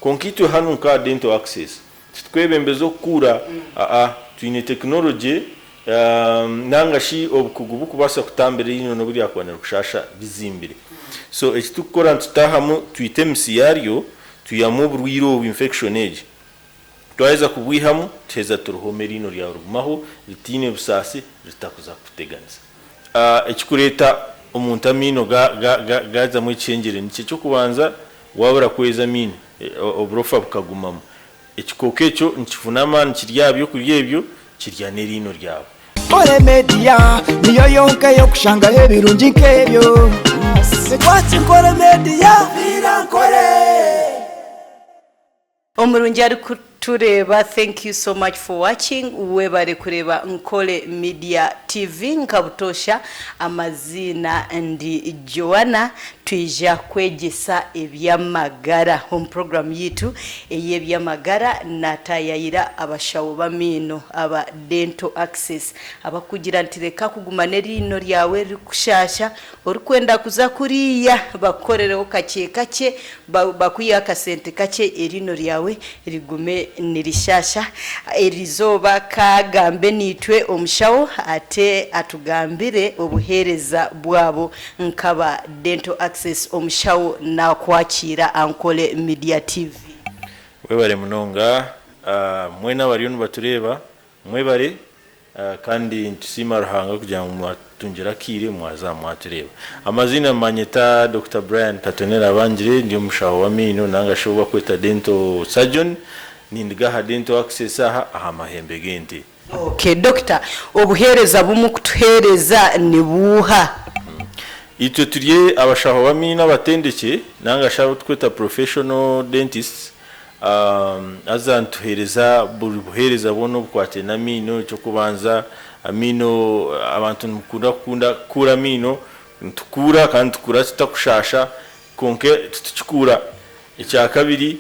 Kwonka itwe hanu nka Dental Access titukwebembeza okukuura, aa, twine tekinologye nanga shi obukugu bukubaasa kutambira eriino n'obu ryakuba nirikushaasha bizimbire. So eki turikukora nitutaahamu twita emisi yaaryo, twihamu oburwaire obu, infection egi. Twaheza kubwihamu, tuheza turihoma eriino ryawe rigumaho ritaine busaasi ritakuza kukuteganisa. Ekikureeta omuntu amaino gaazamu ekihengyere nikyo eky'okubanza waaba orakweza amaino oburofa bukagumamu. Ekikooko ekyo nikifuna amaani kirya aha by'okurya ebyo kirya n'eriino ryawe. Nkore Media niyo yonka ey'okushangaho ebirungi nk'ebyo. Watch Nkore Media. Viira Nkore. Omurungi arikutureeba thank you so much for watching webare kureeba Nkole Media TV nka butoosha amaziina ndi Joanna twija kwegyesa ebyamagara omu program yitu eyebyamagara natayayira abashaho bamaino aba Dental Access abakugira nti reka kuguma neriino ryawe ririkushasha Orikwenda kuza kuriya bakukorereho kakye kakye, bakwiheho akasente kakye eriino ryawe rigume nirishaasha. Erizooba ka agambe naitwe omushaho ate atugambire obuheereza bwabo nk'aba Dental Access. Omushaho nakwakiira Ankole Media TV. Webare munonga mwena abariyo nibatureeba mwebare Kandi nitusiima Ruhanga kugira ngu mwatutungira akaire mwaza mwatureeba. Amaziina nibanyeta Dokita Brian Katonera Abangire, ndi omushaho w'amaino nanga shi ou bakweta Dental Surgeon, nindiga aha Dental Access aha aha mahembe g'ente. Ok Dokita, obuheereza bu mukutuheereza ni buuha? Itwe turi abashaho b'amaino abatendekye nanga shi abu tukweta Professional Dentists, Haza nituheereza buri buheereza bwona obukwataine n'amaino. Eky'okubanza, amaino abantu nimukunda kukunda kukuura amaino, nitukuura kandi nitukuura tutakushaasha kwonka titukikuura. Ekyakabiri,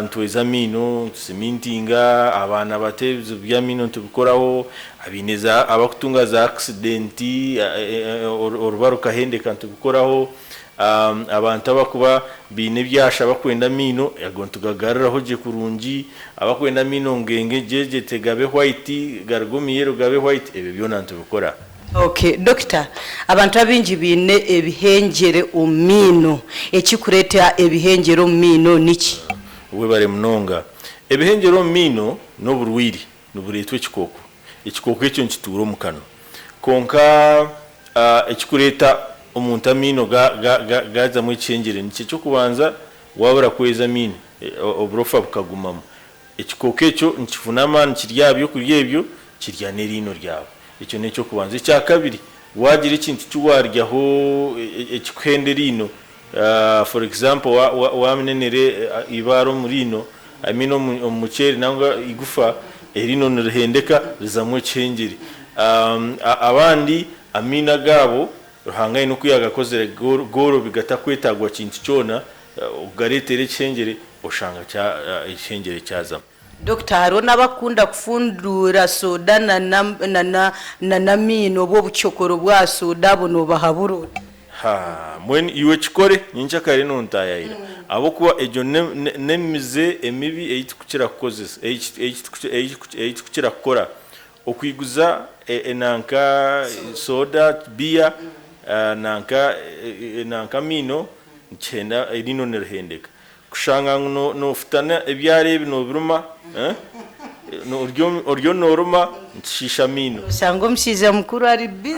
nitweza amaino, nitusimintinga, abaana bato ebizibu by'amaino nitubikoraho, abaine za abakutunga za akisidenti oruba rukahendeka nitubikoraho. Abantu abakuba baine ebyasha bakwenda amaino, ago nitugagaruraho gye kurungi. Abakwenda amaino ngu gengegyegyete gabe white, garuge omu yellow gabe white, ebyo byona nitubikora. Ok Dokita, abantu abaingi baine ebihengyere omu maino, ekikureeta ebihengyere omu maino niki? Webare munonga. Ebihengyere omu maino n'oburwaire nibureetwa ekikooko. Ekikooko ekyo nikituura omu kanwa. Kwonka ekirikureeta omuntu amaino gaazamu ekihengyere nikyo eky'okubanza waaba orakweza amaino oburofa bukagumamu. Ekikooko ekyo nikifuna amaani kirya aha by'okurya ebyo kirya n'eriino ryawe. Ekyo n'eky'okubanza. Ekyakabiri, waagira ekintu ki waaryaho ekikuhenda eriino, for example waamenenera eibaare omu riino, I mean omu muceeri nangwa eigufa, eriino nirihendeka rizamu ekihengyere. Abandi amaino agaabo Ruhanga aine oku yaagakozire goorobi gatakwetaagwa kintu kyona okugareetera ekihengyere oshanga ekihengyere kyazamu. Dokita hariho nabakukunda kufunduura soda nana amaino oba obucokoro bwa soda abo nobahabura ota? Haa mbwenu iwe kikore nyenkyakare nontayayira ahabw'okuba egyo n'emize emibi ei tukukira kukozesa ei tukukira kukora okwiguza enanka soda, biya nanka nanka amaino nikihenda eriino nirihendeka. Kushanga ngu noofutana ebyara ebi noobiruma, oriyo nooruma nikishiisha amaino. Noshanga omushaija mukuru ari busy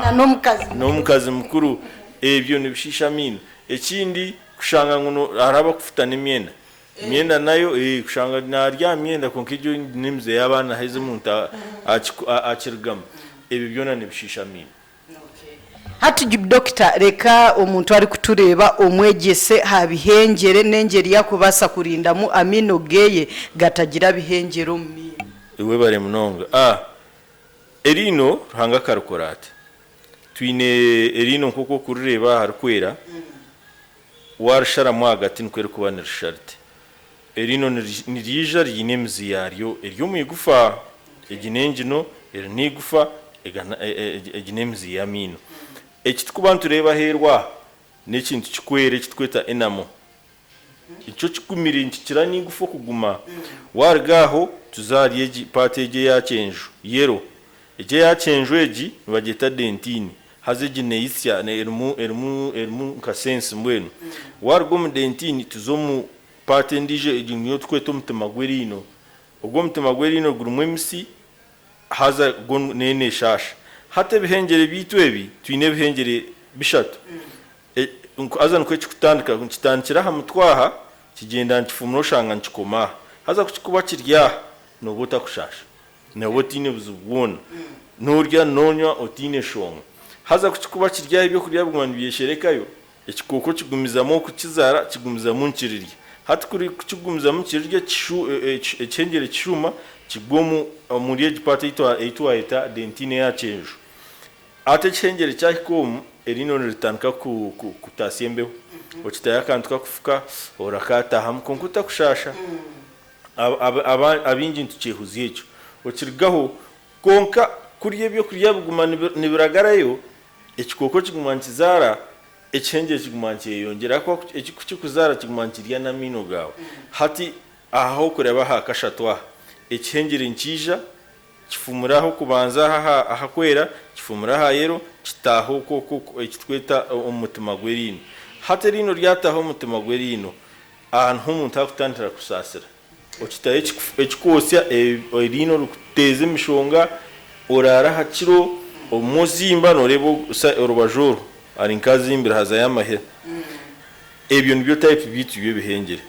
na n'omukazi mukuru. N'omukazi mukuru, ebyo nibishiisha amaino. Ekindi kushanga ngu hariho abakufutana emyenda, emyenda nayo kushanga naarya aha myenda kwonka egyo n'emize y'abaana haza omuntu akirugamu, ebyo byona nibishiisha amaino. Hati Dokita reka omuntu arikutureeba omwegyese aha bihengyere n'engyeri yakubaasa kurindamu amaino geye gatagira bihengyere omu maino. Webare munonga. A Eriino Ruhanga akarikora ati? Twine eriino nk'oku okurireeba aharikwera, warisharamu ahagati nikwo erikuba nirishusha riti. Eriino niriija riine emizi yaaryo eri omu igufa. Egi n'engino, eri n'eigufa, egi n'emizi y'amaino. Eki turikuba nitureeba aheeru aha n'ekintu kirikwera eki turikweta enamel. Nikyo kigumire nikikira n'eigufa okuguma. Waaruga aho tuza ahari egi paati egi eya kyenju, yellow. Egi eya kyenju egi nibagyeta dentine. Haza egi neitsya erimu erimu erimu nka sense mbwenu. Waaruga omu dentine tuza omu paati endiijo egi niyo turikweta omutima gw'eriino. Ogwo omutima gw'eriino gurimu emitsi haza gwo neyo neeshaasha. Hati ebihengyere byaitu ebi, twine ebihengyere bishatu. Haza nikwo kirikutandika, nikitandikira aha mutwe aha, kigyenda nikifumura oshanga nikikoma aha. Haza ku kirikuba kiri aha, nooba otakushaasha, nooba otaine buzibu bwona. Noorya noonywa otaine shonga. Haza ku kirikuba kiri aha ebyokurya biguma nibyesherekayo, ekikooko kigumizamu okukizaara kigumizamu nikirirya. Hati ku kikugumizamu nikirirya, ekihengyere kishuuma kigwa omuri egi paati ei twayeta dentine eya kyenju. Hati ekihengyere kyahika omu, eriino niritandika kutaasya embeho. Okitayo akantu kakufuka, orakatahamu kwonka otakushaasha. Abaingi nitukyehuzya ekyo. Okirugaho, kwonka kurya ebyokurya biguma nibiragarayo, ekikooko kiguma nikizaara, ekihengyere kiguma nikyeyongyera ahakuba ku kirikuzaara kiguma nikirya n'amaino gaawe. Hati aha ah'okureeba aha kashatu aha, ekihengyere nikiija Kifumura ah'okubanza aha ahakwera, kifumura aha yero, kitaaha okwo okwo eki tweta omu mutima gw'eriino. Hati eriino ryataaha omu mutima gw'eriino, aha niho omuntu arikutandikira kusaasira. Okitaho ekikwotsya, eriino rikuteeza emishonga, oraara aha kiro, obumwe ozimba nooreeba orubaju oru ari nk'azimbire hazayo amahira. Ebyo nibyo type byaitu by'ebihengyere.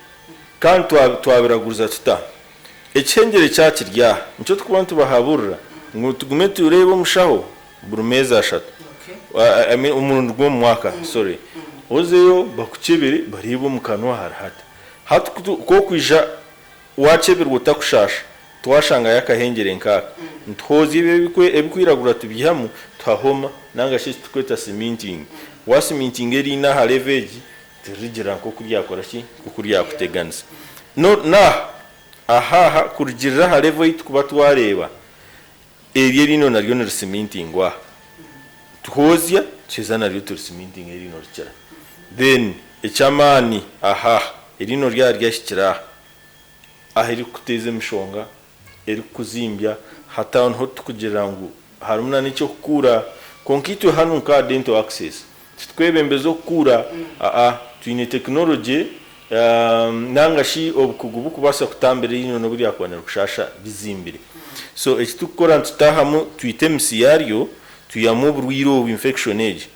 Kandi twabiraguriza tuta? Ekihengyere kya kiri aha. Nikyo turikuba nitubahaburira ngu tugume tureebe omushaho buri meezi ashatu. I mean omurundi gumwe omu mwaka, sorry. Ozeyo bakukyebere bareebe omu kanwa hari hata. Hati ku okwija Waakyeberwa otakushaasha, twashangayo akahengyere nk'aka, nituhoozya ebyo ebirikwiragura tubiihamu tuhahoma nanga shi eki turikweta cementing. Wacementinga eriino aha level egi, tiririgira nk'oku ryakora ki, nk'oku ryakuteganisa. N'aha, aha aha kurugiirira aha level ei turikuba twareeba, eryo eriino naryo niricementingwa aha. Tuhoozya, tuheza naryo turicimintinga eriino rikira. Then eky'amaani aha aha, eriino ryaba ryahikire aha, ahu erikukuteeza emishonga, erikukuzimbya, hati aho niho turikugirira ngu harimu na n'eky'okukuura. Kwonka itwe hanu nka Dental Access, titukwebembeza okukuura, aa, twine tekinologye nanga shi obukugu burikubaasa kutambira eriino n'obu ryakuba nirikushaasha bizimbire. So eki turikukora nitutaahamu twita emisi yaaryo, twihamu oburwaire obu, infection egi.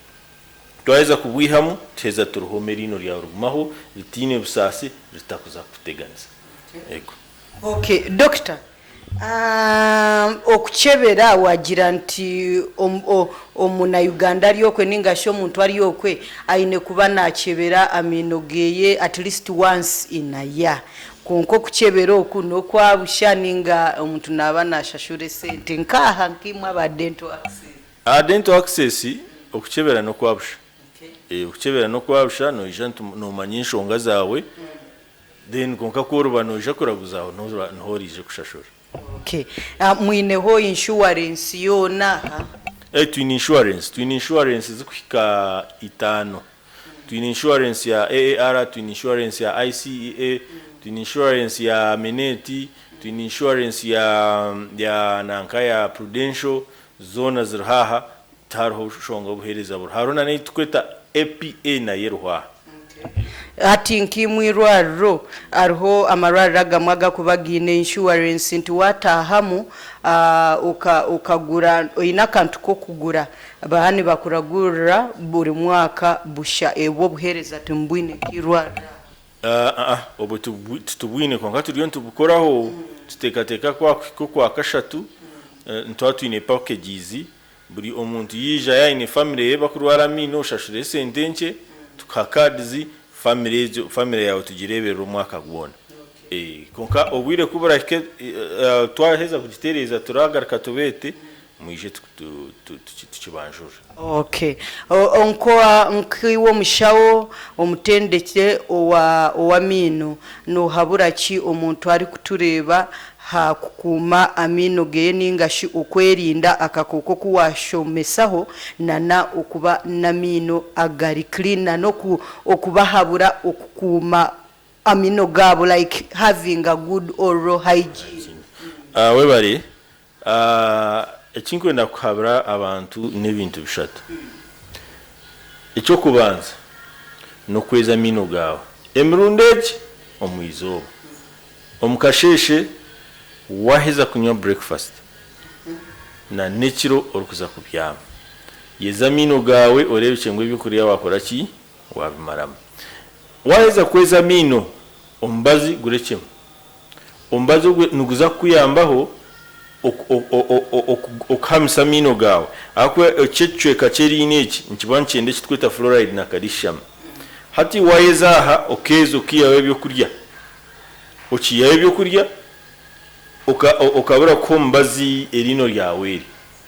Twaheza kubwihamu, tuheza turihoma eriino ryawe rigumaho ritaine busaasi, ritakuza kukuteganisa. Ego. Okay doctor, Okukyebera wagira nti omuna Uganda ari okwe ninga shi omuntu ari okwe aine kuba nakyebera amaino geye at least once in a year. Kwonka okukyebera oku nokwa busha ninga omuntu naba nashashura esente nkaha nkaimwe aba Dental Access? Aha Dental Access okukyebera nokwa busha. Okukyebera nokwa busha noija nomanya enshonga zaawe. Then kwonka ku oriba noija kuraguza aho niho oraije kushashura. Okay. Mwineho insurance yoona aha? Eh twine insurance, twine insurance zikuhika itaano. Twine insurance ya AAR, twine insurance ya ICEA, twine insurance ya Minet, twine insurance ya ya nanka ya Prudential, zoona ziriho aha, tihariho nshonga obuheereza buriho. Hariho na n'eyiturikweta APA nayo eriho aha. Hati nkaimwe eirwariro, hariho amarwariro agamwe agakuba gaine inshuwarensi nti waataahamu okagura oine akantu k'okugura baba nibakuragurira buri mwaka busha. Obwo obuheereza timubwine nk'eirwariro aha? Obwo titubwine kwonka turiyo nitubukoraho, nituteekateeka ku hakuhika okwakashatu nituba twine packages Buri omuntu yaija yaaba aine family ye bakurwara amaino oshashure esente nkye tukuha cards family egyo family yaawe tugireberere omwaka gwona. Kwonka obwire kuburahike twaheza kugitereeza turagaruka tubeete mwije tukibanjurire. Okay. Nk'iwe omushaho omutendekye ow'amaino, noohabura ki omuntu arikutureeba ha kukuuma amaino geye ninga shi okwerinda akakooko oku washomesaho nana okuba n'amaino agari clean nana okubahabura okukuuma amaino gaabo like having a good oral hygiene? Webare. Ekinkwenda kuhabura abantu n'ebintu bishatu. Eky'okubanza n'okweza amaino gaawe emirundi egi omu izooba. Omu kasheeshe waaheza kunywa breakfast na n'ekiro orikuza kubyama. Yeza amaino gaawe oreebekye ngu ebyokurya waakora ki? Waabimaramu. Waaheza kweza amaino, omubazi gurekyemu. Omubazi ogwo niguza kukuyambaho okuhamisa amaino gaawe ahakuba eki ekicweka ky'eriino eki nikiba nikyenda eki turikweta fluoride na calcium. Hati waayeza aha okeeza okaihaho ebyokurya, okiihaho ebyokurya okabura kuha omubazi eriino ryawe eri,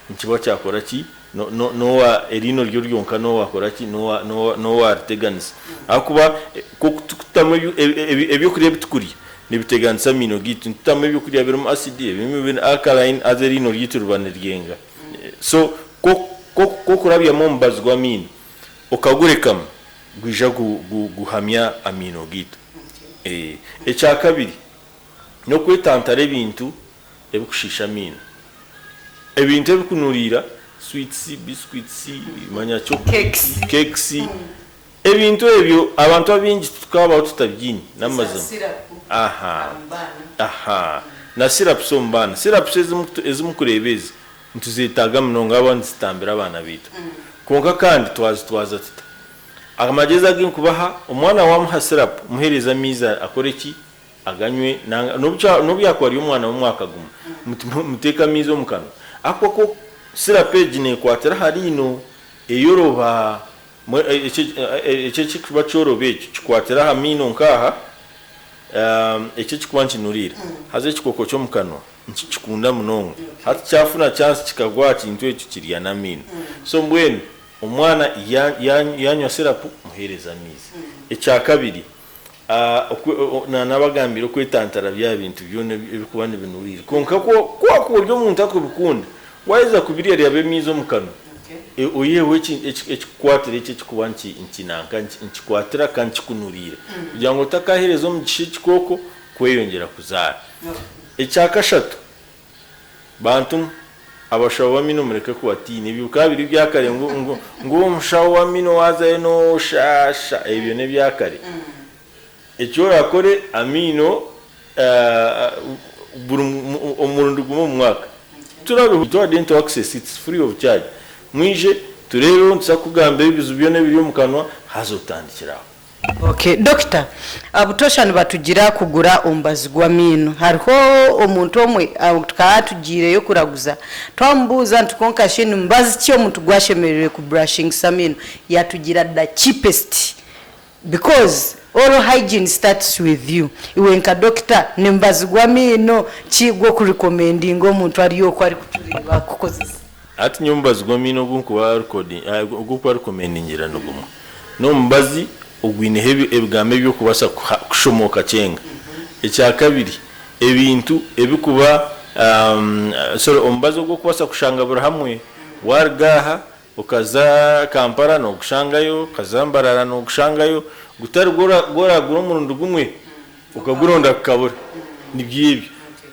Nikiba kyakora ki? N'owa eriino ryo ryonka n'owakora ki? N'owariteganisa. Ahakuba nk'oku turikutamu ebyokurya ebi turikurya nibiteganisa amaino gaitu. Nitutamu ebyokurya birimu asidi, ebimwe biri alkaline haza eriino ryaitu riba niryenga. So ku okurabyamu omubazi gw'amaino okagurekamu, gwija guhamya amaino gaitu. Ekyakabiri, n'okwetantara ebintu Ebikushiisha amaino. Ebintu ebikunuriira, sweets, biscuits, manya chocolates, cakes, ebintu ebyo abantu abaingi tukabaho tutabiine n'amazima. Aha, aha. Na syrups omu baana. Syrups ezi mukureeba ezi nituzetaaga munonga ahakuba nizitambira abaana baitu. Kwonka kandi twazitwaza tuta? Amagyezi agu nkubaha, omwana wamuha syrup, muheereze amaizi akore ki? Aganywe nanga nobu kya nobu yakuba ari omwana w'omwaka gumwe muti muteeke amaizi omu kanwa ahakuba kwo syrup egi nekwatira aha riino eyoroba ekyo ekirikuba kyoroba ekyo kikwatira aha maino nk'aha ekyo ekirikuba nikinuriira haza ekikooko ky'omu kanwa nikikikunda munonga hati kyafuna chance kikagwa aha kintu ekyo kirya n'amaino so mbwenu omwana yanywa syrup muheereze amaizi. Ekyakabiri. Naabagambira okwetantara bya bintu byona ebirikuba nibinuriire. Kwonka ku wakuba ori omuntu arikubikunda, waaheza kubirya reeba amaizi omu kanwa, oiheho ekikukwatira eki ekirikuba nikinanka nikikwatira kandi kikunuriire kugira ngu otakaheereza omugisha ekikooko kweyongyera kuzaara. Ekyakashatu, Bantu abashaho b'amaino mureke kubatiina. Ebyo bikaba biri ebya kare ngu ngu ngu omushaho w'amaino waazayo nooshaasha. Ebyo n'ebya kare. Eki orakore amaino buri omurundi gumwe omu mwaka. Turabiho itwe aha Dental Access it's free of charge. Mwije tureebeho nituza kukugambira ebizibu byona ebiri omu kanwa haza otandikire aho. Ok Dokita, butoosha nibatugira kugura omubazi gw'amaino. Hariho omuntu omwe tukaba tugiireyo kuraguza, twamubuuza nti kwonka shi ni mubazi ki omuntu ogu ashemereire ku brushingisa amaino? Yatugira the cheapest because oral hygiene starts with you. Iwe nka dokita ni mubazi gw'amaino ki ogu okuricomendinga omuntu ari okwo arikutureeba kukozesa? Hati nyowe omubazi gw'amaino ogu nkuba recomendingira ni gumwe. N'omubazi ogwineho ebigambo eby'okubaasa kushomooka kyenga. Ekyakabiri, ebintu ebikuba, sorry, omubazi ogu orikubaasa kushanga buri hamwe. Waaruga aha okaza Kampala noogushangayo, okaza Mbarara noogushangayo, gutari gu oraagura omurundi gumwe okaguronda gukabura. Nibyo ebyo.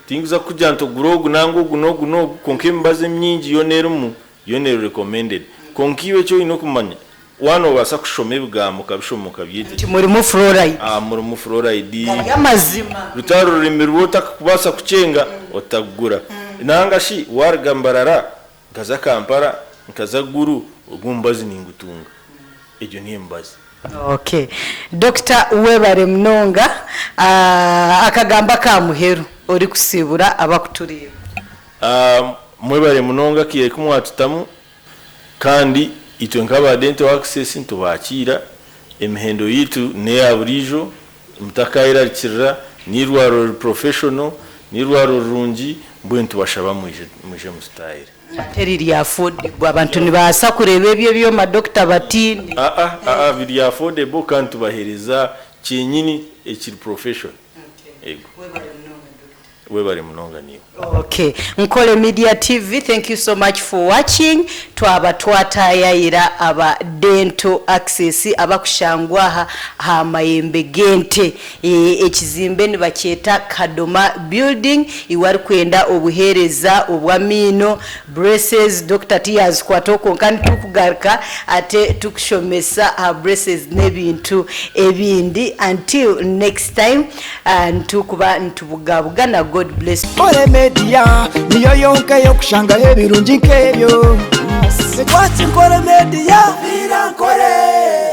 Tinkuza kukugira nti ogure ogu nangwa ogu n'ogu n'ogu kwonka emibazi emingi yoona erimu yoona eri recommended. Kwonka iwe eki oine okumanya, waaba noobaasa kushoma ebigambo okabishoma okabyetegyereza. Nti murimu fluoride. Aha murimu fluoride. Gari amazima. Rutari rurimi rwu otakubaasa kukyenga, otagura. Nanga shi waaruga Mbarara nkaza Kampala, nkaza Gulu, ogwo omubazi ningutunga. Egyo niyo emibazi. Ok Dokita webare munonga akagambo aka muheru orikusiibura abakutureeba. Mwebare munonga akaire ku mwatutamu kandi itwe nk'aba Dental Access nitubakiira, emihendo yaitu neya buriijo mutakayerarikirira, n'eirwariro riri professional, n'eirwariro rirungi mbwenu nitubashaba mwije mututaahire. Ate riri affordable abantu nibaasa kureeba ebyo ebyoma doctor batiine. Aa aa biri affordable kandi tubahereza kyenyini ekiri professional. Ego. Webare munonga doctor. Webare munonga niiwe. Ok Nkole Media TV thank you so much for watching twaba twatayayira aba Dental Access abakushangwa aha aha mayembe g'ente ekizimbe nibakyeta Kadoma building iwe arikwenda obuhereza obw'amaino, braces, doctor tiyazikwataho kwonka nitukugaruka ate tukushomesa aha braces n'ebintu ebindi until next time. Nitukuba nitubugabugana God bless. Nkore Media niyo yonka ey'okushangaho ebirungi nk'ebyo. Twaki Nkore Media, Nkore.